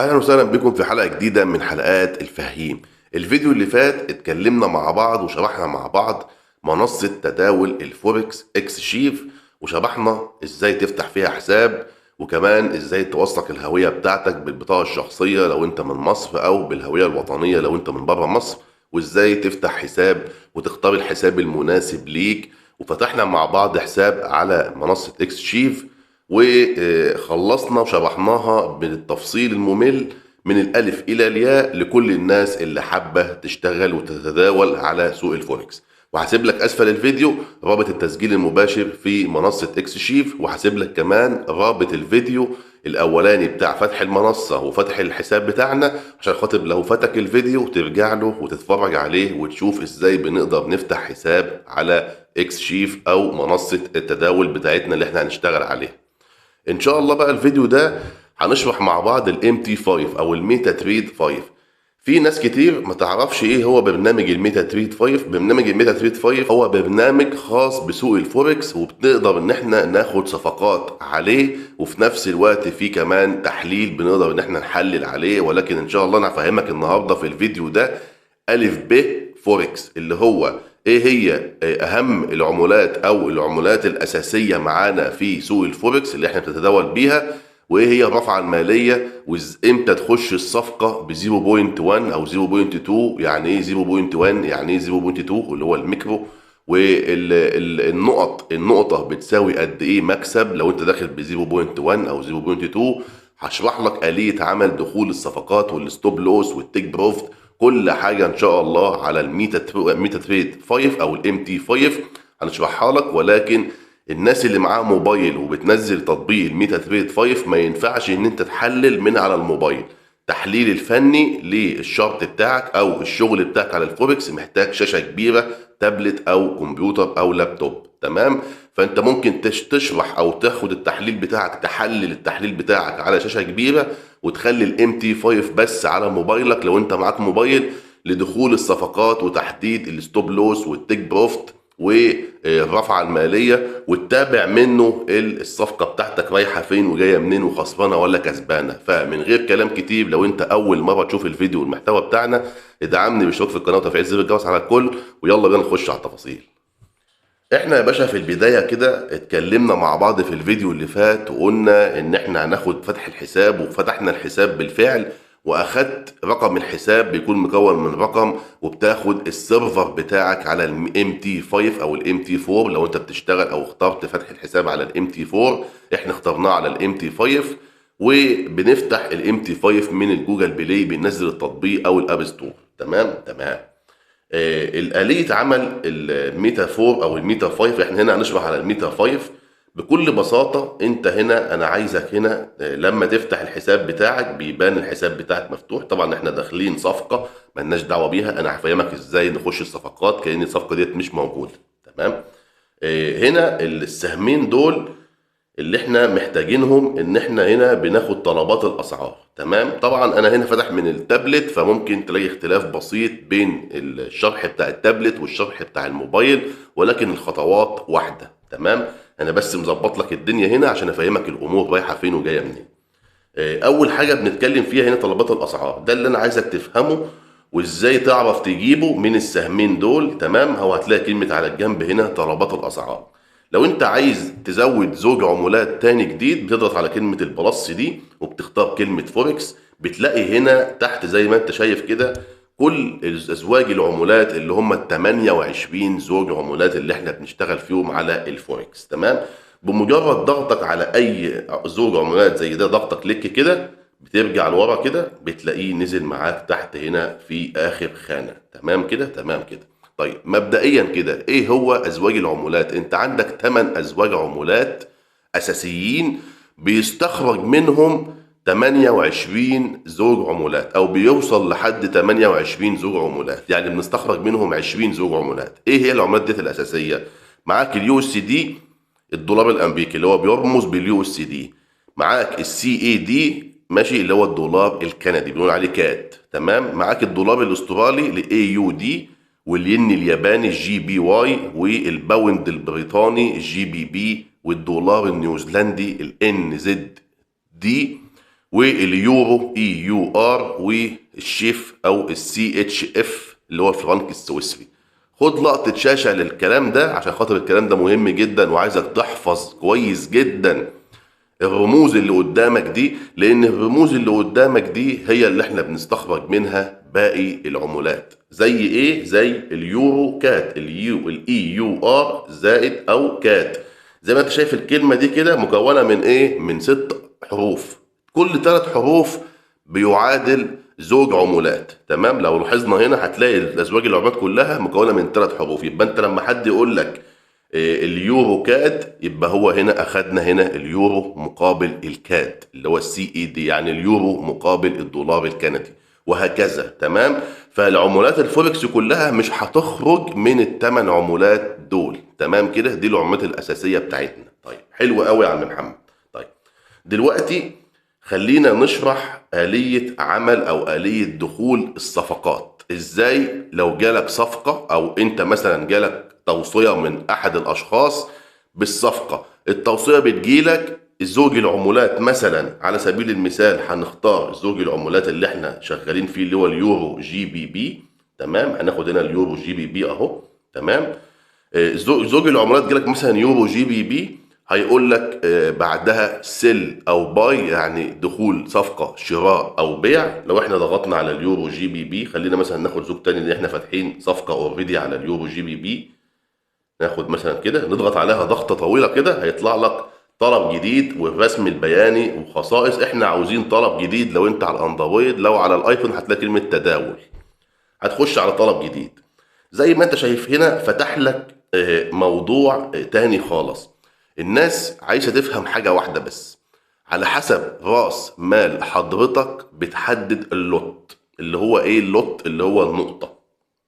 اهلا وسهلا بكم في حلقة جديدة من حلقات الفهيم. الفيديو اللي فات اتكلمنا مع بعض وشرحنا مع بعض منصة تداول الفوركس xChief، وشرحنا ازاي تفتح فيها حساب، وكمان ازاي توثق الهوية بتاعتك بالبطاقه الشخصية لو انت من مصر، او بالهوية الوطنية لو انت من بره مصر، وازاي تفتح حساب وتختار الحساب المناسب ليك. وفتحنا مع بعض حساب على منصة xChief وخلصنا وشرحناها بالتفصيل الممل من الألف إلى الياء لكل الناس اللي حابة تشتغل وتتداول على سوق الفوركس. وهسيب لك أسفل الفيديو رابط التسجيل المباشر في منصة xChief، وهسيب لك كمان رابط الفيديو الأولاني بتاع فتح المنصة وفتح الحساب بتاعنا، عشان خاطر لو فاتك الفيديو ترجع له وتتفرج عليه وتشوف ازاي بنقدر نفتح حساب على xChief أو منصة التداول بتاعتنا اللي احنا هنشتغل عليها. ان شاء الله بقى الفيديو ده هنشرح مع بعض ال MT 5 او ال MetaTrader 5. في ناس كتير ما تعرفش ايه هو برنامج ال MetaTrader 5. برنامج ال MetaTrader 5 هو برنامج خاص بسوق الفوركس، وبنقدر ان احنا ناخد صفقات عليه، وفي نفس الوقت في كمان تحليل بنقدر ان احنا نحلل عليه. ولكن ان شاء الله انا هفهمك النهارده في الفيديو ده الف ب فوركس، اللي هو ايه هي اهم العملات او العملات الاساسية معانا في سوق الفوركس اللي احنا بنتداول بيها، وايه هي الرافعه المالية، وامتى تخش الصفقة ب 0.1 او 0.2، يعني ايه 0.1، يعني ايه 0.2 اللي هو الميكرو، والنقط، النقطة بتساوي قد ايه مكسب لو انت داخل ب 0.1 او 0.2. هشرح لك آلية عمل دخول الصفقات وال stop loss وال take profit، كل حاجة ان شاء الله على ال MetaTrader 5 او ال MT 5 هنشرحها لك. ولكن الناس اللي معاها موبايل وبتنزل تطبيق ال MetaTrader 5 ما ينفعش ان انت تحلل من على الموبايل. التحليل الفني لل chart بتاعك او الشغل بتاعك على الفوركس محتاج شاشة كبيره، تابلت او كمبيوتر او لابتوب، تمام؟ فانت ممكن تشرح او تاخد التحليل بتاعك، تحلل التحليل بتاعك على شاشة كبيرة، وتخلي ال MT 5 بس على موبايلك لو انت معاك موبايل لدخول الصفقات وتحديد ال stop loss وال take profit والرافعه المالية، وتتابع منه الصفقة بتاعتك رايحة فين وجاية منين وخسرانه ولا كسبانه. فمن غير كلام كتير، لو انت اول مرة تشوف الفيديو والمحتوى بتاعنا ادعمني بالاشتراك في القناة وتفعيل زر الجرس على الكل، ويلا بينا نخش على التفاصيل. احنا يا باشا في البداية كده اتكلمنا مع بعض في الفيديو اللي فات، وقلنا ان احنا هناخد فتح الحساب، وفتحنا الحساب بالفعل، واخدت رقم الحساب بيكون مكون من رقم، وبتاخد ال server بتاعك على ال MT 5 او ال MT 4 لو انت بتشتغل او اخترت فتح الحساب على ال MT 4. احنا اخترناه على ال MT 5، وبنفتح ال MT 5 من ال Google Play، بننزل التطبيق او ال App Store. تمام تمام. الآلية عمل الميتا 4 او الميتا 5، احنا هنا هنشرح على الميتا 5 بكل بساطة. انت هنا انا عايزك هنا لما تفتح الحساب بتاعك بيبان الحساب بتاعك مفتوح. طبعا احنا داخلين صفقة ملناش دعوة بيها، انا هفهمك ازاي نخش الصفقات كأن الصفقة ديت مش موجودة. تمام. هنا السهمين دول اللي احنا محتاجينهم، ان احنا هنا بناخد طلبات الاسعار. تمام. طبعا انا هنا فاتح من التابلت، فممكن تلاقي اختلاف بسيط بين الشرح بتاع التابلت والشرح بتاع الموبايل، ولكن الخطوات واحدة. تمام. انا بس مظبط لك الدنيا هنا عشان افهمك الامور رايحة فين وجاية منين. اول حاجة بنتكلم فيها هنا طلبات الاسعار، ده اللي انا عايزك تفهمه وازاي تعرف تجيبه من السهمين دول. تمام. هو هتلاقي كلمة على الجنب هنا طلبات الاسعار. لو انت عايز تزود زوج عملات تاني جديد بتضغط على كلمة ال plus دي وبتختار كلمة فوركس، بتلاقي هنا تحت زي ما انت شايف كده كل ازواج العملات اللي هم ال 28 زوج عملات اللي احنا بنشتغل فيهم على الفوركس. تمام. بمجرد ضغطك على اي زوج عملات زي ده، ضغطه click كده بترجع لورا كده بتلاقيه نزل معاك تحت هنا في اخر خانة. تمام كده. تمام كده. طيب مبدئيا كده ايه هو ازواج العملات؟ انت عندك 8 ازواج عملات اساسيين بيستخرج منهم 28 زوج عملات، او بيوصل لحد 28 زوج عملات، يعني بنستخرج منهم 20 زوج عملات. ايه هي العملات ديت الاساسية؟ معاك ال USD الدولار الامريكي اللي هو بيرمز بال USD، معاك ال CAD ماشي اللي هو الدولار الكندي بنقول عليه CAD. تمام. معاك الدولار الاسترالي ل AUD، والين الياباني ال JPY، وال pound البريطاني ال GBP، والدولار النيوزيلندي ال NZD، واليورو EUR، والشيف او ال CHF اللي هو الفرنك السويسري. خد لقطة شاشة للكلام ده عشان خاطر الكلام ده مهم جدا، وعايزك تحفظ كويس جدا الرموز اللي قدامك دي، لان الرموز اللي قدامك دي هي اللي احنا بنستخرج منها باقي العملات. زي ايه؟ زي اليورو CAD، ال EUR زائد او CAD. زي ما انت شايف الكلمة دي كده مكونة من ايه؟ من 6 حروف، كل 3 حروف بيعادل زوج عملات. تمام؟ لو لاحظنا هنا هتلاقي الازواج العملات كلها مكونة من 3 حروف. يبقى انت لما حد يقول لك اليورو CAD، يبقى هو هنا اخدنا هنا اليورو مقابل ال CAD اللي هو ال CAD، يعني اليورو مقابل الدولار الكندي، وهكذا. تمام؟ فالعملات الفوركس كلها مش هتخرج من ال8 عملات دول. تمام كده؟ دي العملات الاساسية بتاعتنا. طيب حلو قوي يا عم محمد. طيب دلوقتي خلينا نشرح آلية عمل أو آلية دخول الصفقات. إزاي لو جالك صفقة، أو أنت مثلا جالك توصية من أحد الأشخاص بالصفقة، التوصية بتجيلك زوج العملات مثلا، على سبيل المثال هنختار زوج العملات اللي احنا شغالين فيه اللي هو اليورو GBP. تمام؟ هناخد هنا اليورو GBP اهو. تمام؟ زوج العملات جالك مثلا يورو GBP، هيقول لك بعدها sell او buy، يعني دخول صفقة شراء او بيع. لو احنا ضغطنا على اليورو GBP، خلينا مثلا ناخد زوج تاني اللي احنا فاتحين صفقة already على اليورو GBP، ناخد مثلا كده نضغط عليها ضغطه طويلة كده، هيطلع لك طلب جديد والرسم البياني وخصائص. احنا عاوزين طلب جديد. لو انت على الاندرويد، لو على الايفون هتلاقي كلمة تداول، هتخش على طلب جديد. زي ما انت شايف هنا فتح لك موضوع تاني خالص. الناس عايزة تفهم حاجة واحدة بس، على حسب راس مال حضرتك بتحدد ال lot، اللي هو ايه ال lot؟ اللي هو النقطة.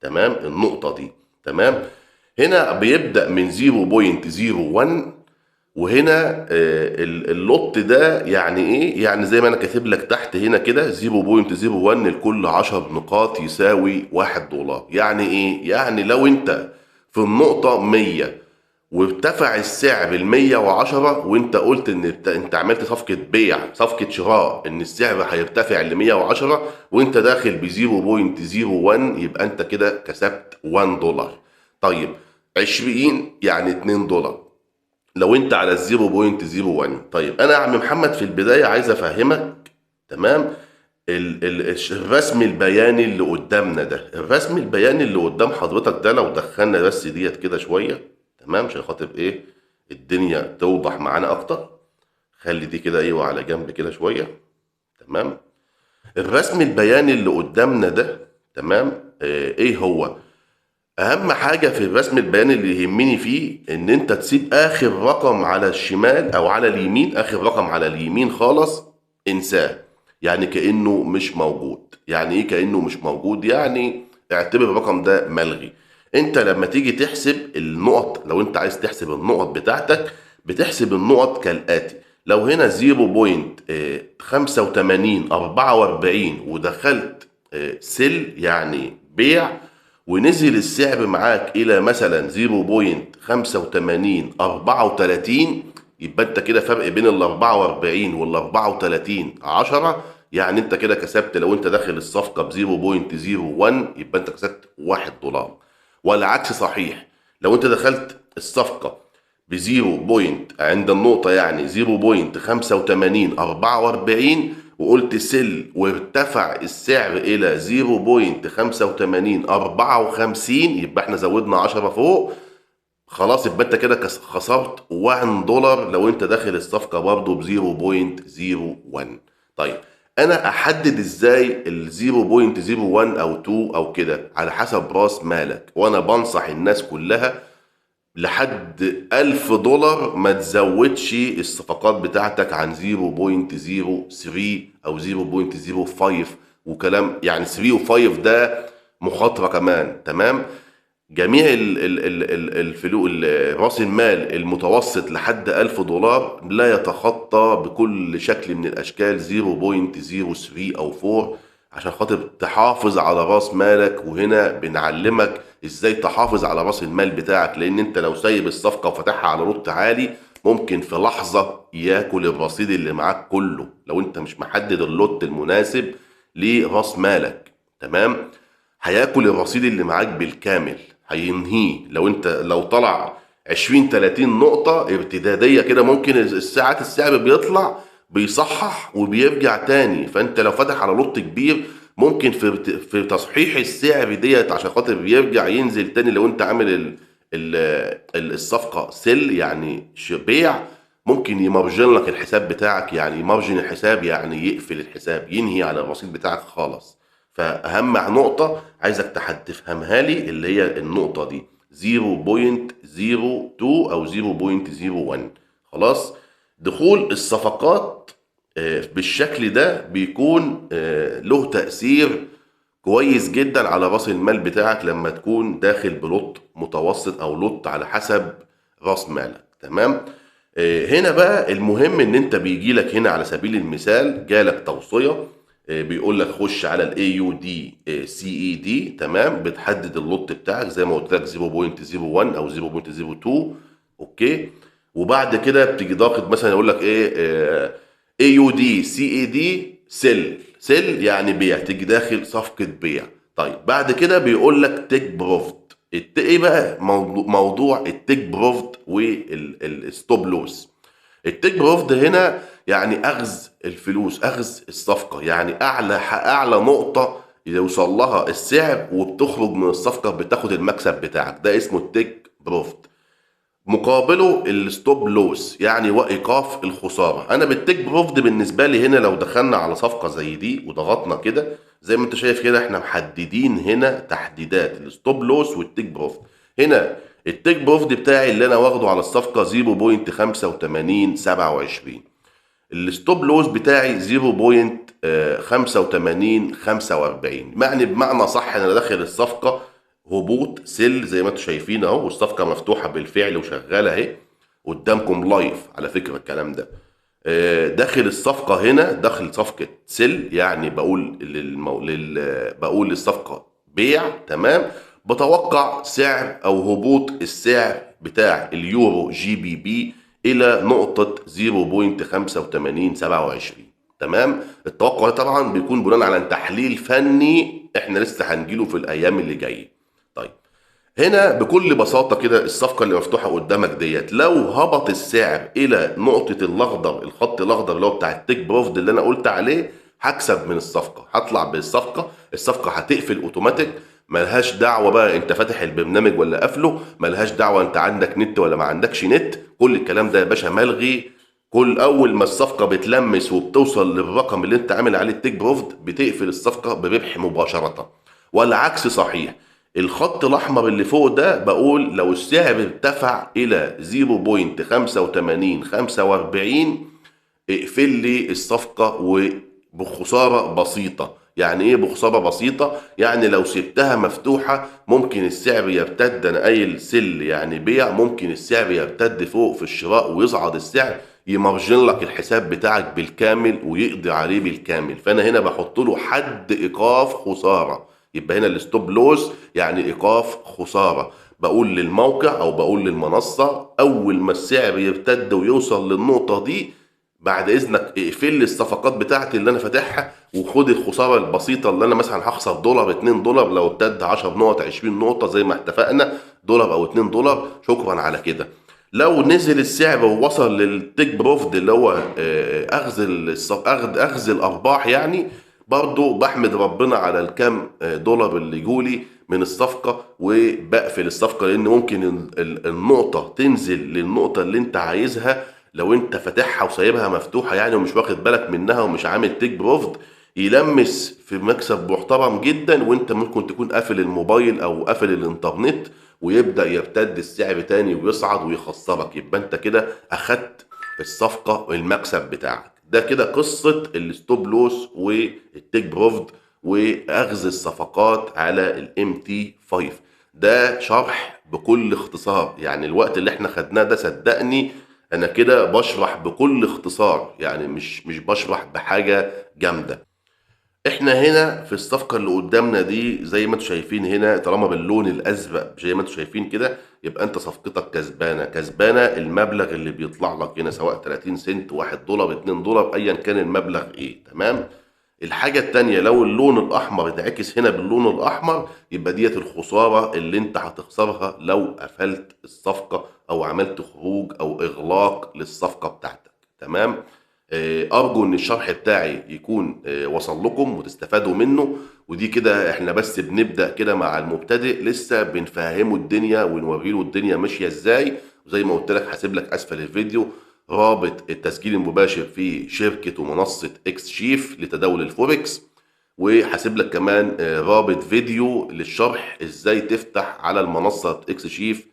تمام؟ النقطة دي. تمام؟ هنا بيبدأ من 0.01، وهنا ال lot ده يعني ايه؟ يعني زي ما انا كاتب لك تحت هنا كده 0.01 لكل 10 نقاط يساوي 1 دولار. يعني ايه؟ يعني لو انت في النقطة 100 وارتفع السعر ال 110، وانت قلت ان انت عملت صفقة بيع، صفقة شراء، ان السعر هيرتفع ل 110 وانت داخل ب 0.01، يبقى انت كده كسبت 1 دولار. طيب 20 يعني 2 دولار لو انت على 0.01. طيب انا يا عم محمد في البداية عايز افهمك، تمام، الرسم البياني اللي قدامنا ده، الرسم البياني اللي قدام حضرتك ده، لو دخلنا بس ديت كده شوية، تمام، عشان خاطر ايه الدنيا توضح معانا اكتر، خلي دي كده ايوه على جنب كده شوية. تمام؟ الرسم البياني اللي قدامنا ده، تمام، ايه هو اهم حاجة في الرسم البياني اللي يهمني فيه؟ ان انت تسيب اخر رقم على الشمال او على اليمين، اخر رقم على اليمين خالص انساه، يعني كأنه مش موجود. يعني ايه كأنه مش موجود؟ يعني اعتبر الرقم ده ملغي. انت لما تيجي تحسب النقط، لو انت عايز تحسب النقط بتاعتك، بتحسب النقط كالآتي. لو هنا 0.8544 ودخلت sell يعني بيع، ونزل السعر معاك الى مثلا 0.8534، يبقى انت كده فرق بين ال 44 وال 34 10، يعني انت كده كسبت. لو انت داخل الصفقة ب 0.01 يبقى انت كسبت 1 دولار. والعكس صحيح، لو انت دخلت الصفقة ب 0 point عند النقطة يعني 0.8544 وقلت sell وارتفع السعر إلى 0.8554، يبقى احنا زودنا 10 فوق، خلاص يبقى انت كده خسرت 1 دولار لو انت داخل الصفقة برضو ب 0.01. طيب انا احدد ازاي ال 0.01 او 2 او كده؟ على حسب راس مالك. وانا بنصح الناس كلها لحد 1000 دولار ما تزودش الصفقات بتاعتك عن 0.03 او 0.05 وكلام، يعني 3 و 5 ده مخاطرة كمان. تمام؟ جميع راس المال المتوسط لحد 1000 دولار لا يتخطى بكل شكل من الأشكال 0.03 أو 4، عشان خاطر تحافظ على راس مالك. وهنا بنعلمك ازاي تحافظ على راس المال بتاعك، لان انت لو سايب الصفقة وفتحها على lot عالي ممكن في لحظة ياكل الرصيد اللي معاك كله لو انت مش محدد ال lot المناسب لراس مالك. تمام، هياكل الرصيد اللي معاك بالكامل، هينهيه. لو طلع 20 30 نقطة ارتدادية كده، ممكن الساعات السعر بيطلع بيصحح وبيرجع تاني. فانت لو فتح على lot كبير ممكن في تصحيح السعر ديت عشان خاطر بيرجع ينزل تاني. لو انت عامل الصفقة sell يعني بيع، ممكن يمرجن لك الحساب بتاعك، يعني يمرجن الحساب يعني يقفل الحساب، ينهي على الرصيد بتاعك خالص. فأهم نقطة عايزك تفهمها لي اللي هي النقطة دي 0.02 أو 0.01. خلاص، دخول الصفقات بالشكل ده بيكون له تأثير كويس جدا على راس المال بتاعك لما تكون داخل ب lot متوسط او lot على حسب راس مالك. تمام، هنا بقى المهم ان انت بيجي لك هنا على سبيل المثال جالك توصية، بيقول لك خش على ال AUD CAD. تمام، بتحدد ال lot بتاعك زي ما قلت لك 0.01 او 0.02. okay، وبعد كده بتيجي ضاغط مثلا يقول لك ايه AUD CAD sell، sell يعني بيع، تيجي داخل صفقة بيع. طيب بعد كده بيقول لك take profit. ايه بقى موضوع ال take profit وال stop loss؟ ال take profit هنا يعني اخذ الفلوس، اخذ الصفقة، يعني اعلى نقطة يوصل لها السعر وبتخرج من الصفقة بتاخد المكسب بتاعك، ده اسمه ال take profit. مقابله ال stop loss يعني وايقاف الخسارة. انا بال take profit بالنسبة لي هنا لو دخلنا على صفقة زي دي وضغطنا كده زي ما انت شايف كده، احنا محددين هنا تحديدات ال stop loss وال take profit. هنا ال take profit بتاعي اللي انا واخده على الصفقة 0.8527، ال stop loss بتاعي 0.8545. معني بمعنى صح انا داخل الصفقة هبوط sell زي ما انتم شايفين اهو، والصفقه مفتوحة بالفعل وشغالة اهي قدامكم live على فكرة الكلام ده. داخل الصفقة هنا، داخل صفقة sell يعني بقول للصفقه بيع. تمام، بتوقع سعر او هبوط السعر بتاع اليورو GBP الى نقطة 0.8527. تمام، التوقع ده طبعا بيكون بناء على تحليل فني احنا لسه هنجيله في الايام اللي جاية. طيب هنا بكل بساطة كده الصفقة اللي مفتوحة قدامك ديت لو هبط السعر الى نقطة الاخضر، الخط الاخضر اللي هو بتاع ال take profit اللي انا قلت عليه، هكسب من الصفقة، هطلع بالصفقه، الصفقة هتقفل اوتوماتيك، ملهاش دعوه بقى انت فاتح البرنامج ولا قافله، ملهاش دعوه انت عندك نت ولا ما عندكش نت، كل الكلام ده يا باشا ملغي. كل اول ما الصفقة بتلمس وبتوصل للرقم اللي انت عامل عليه ال take profit بتقفل الصفقة بربح مباشرة. والعكس صحيح، الخط الاحمر اللي فوق ده بقول لو السعر ارتفع الى 0.8545 اقفل لي الصفقة وبخساره بسيطة. يعني ايه بخسارة بسيطة؟ يعني لو سبتها مفتوحة ممكن السعر يرتد، انا قايل sell يعني بيع، ممكن السعر يرتد فوق في الشراء ويصعد السعر يمرجن لك الحساب بتاعك بالكامل ويقضي عليه بالكامل. فانا هنا بحط له حد ايقاف خسارة، يبقى هنا ال stop loss يعني ايقاف خسارة. بقول للموقع او بقول للمنصه اول ما السعر يرتد ويوصل للنقطة دي بعد اذنك اقفل لي الصفقات بتاعتي اللي انا فاتحها وخد الخسارة البسيطة اللي انا مثلا هخسر دولار 2 دولار لو ارتد 10 نقط 20 نقطة زي ما اتفقنا، دولار او 2 دولار، شكرا على كده. لو نزل السعر ووصل لل take profit اللي هو اخذ الارباح، يعني برضو بحمد ربنا على الكام دولار اللي جولي من الصفقة وبقفل الصفقة، لان ممكن النقطة تنزل للنقطة اللي انت عايزها لو انت فاتحها وسايبها مفتوحة يعني ومش واخد بالك منها ومش عامل take profit، يلمس في مكسب محترم جدا وانت ممكن تكون قافل الموبايل او قافل الانترنت ويبدأ يرتد السعر تاني ويصعد ويخسرك، يبقى انت كده اخدت الصفقة والمكسب بتاعك. ده كده قصة ال stop loss وال take profit واخذ الصفقات على ال MT 5. ده شرح بكل اختصار، يعني الوقت اللي احنا خدناه ده صدقني انا كده بشرح بكل اختصار، يعني مش بشرح بحاجة جامدة. احنا هنا في الصفقة اللي قدامنا دي زي ما انتم شايفين هنا، طالما باللون الازرق زي ما انتم شايفين كده يبقى انت صفقتك كسبانه. كسبانه المبلغ اللي بيطلع لك هنا سواء 30 سنت، 1 دولار، 2 دولار، ايا كان المبلغ ايه. تمام. الحاجة التانية لو اللون الاحمر اتعكس هنا باللون الاحمر يبقى ديت الخسارة اللي انت هتخسرها لو قفلت الصفقة او عملت خروج او اغلاق للصفقه بتاعتك. تمام. ارجو ان الشرح بتاعي يكون وصل لكم وتستفادوا منه. ودي كده احنا بس بنبدأ كده مع المبتدئ، لسه بنفهمه الدنيا ونوريله الدنيا ماشية ازاي. وزي ما قلت لك هسيب لك اسفل الفيديو رابط التسجيل المباشر في شركة ومنصة اكس شيف لتداول الفوركس، وهسيب لك كمان رابط فيديو للشرح ازاي تفتح على المنصة اكس شيف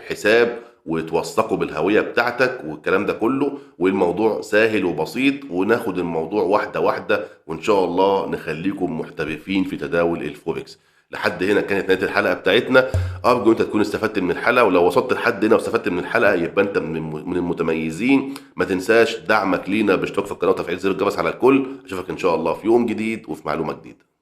حساب وتوثقه بالهوية بتاعتك والكلام ده كله. والموضوع سهل وبسيط، وناخد الموضوع واحدة واحدة، وإن شاء الله نخليكم محترفين في تداول الفوركس. لحد هنا كانت نهاية الحلقة بتاعتنا. أرجو أنت تكون استفدت من الحلقة، ولو وصلت لحد هنا واستفدت من الحلقة يبقى أنت من المتميزين. ما تنساش دعمك لينا باشتراك في القناة وتفعيل زر الجرس على الكل. أشوفك إن شاء الله في يوم جديد وفي معلومة جديدة.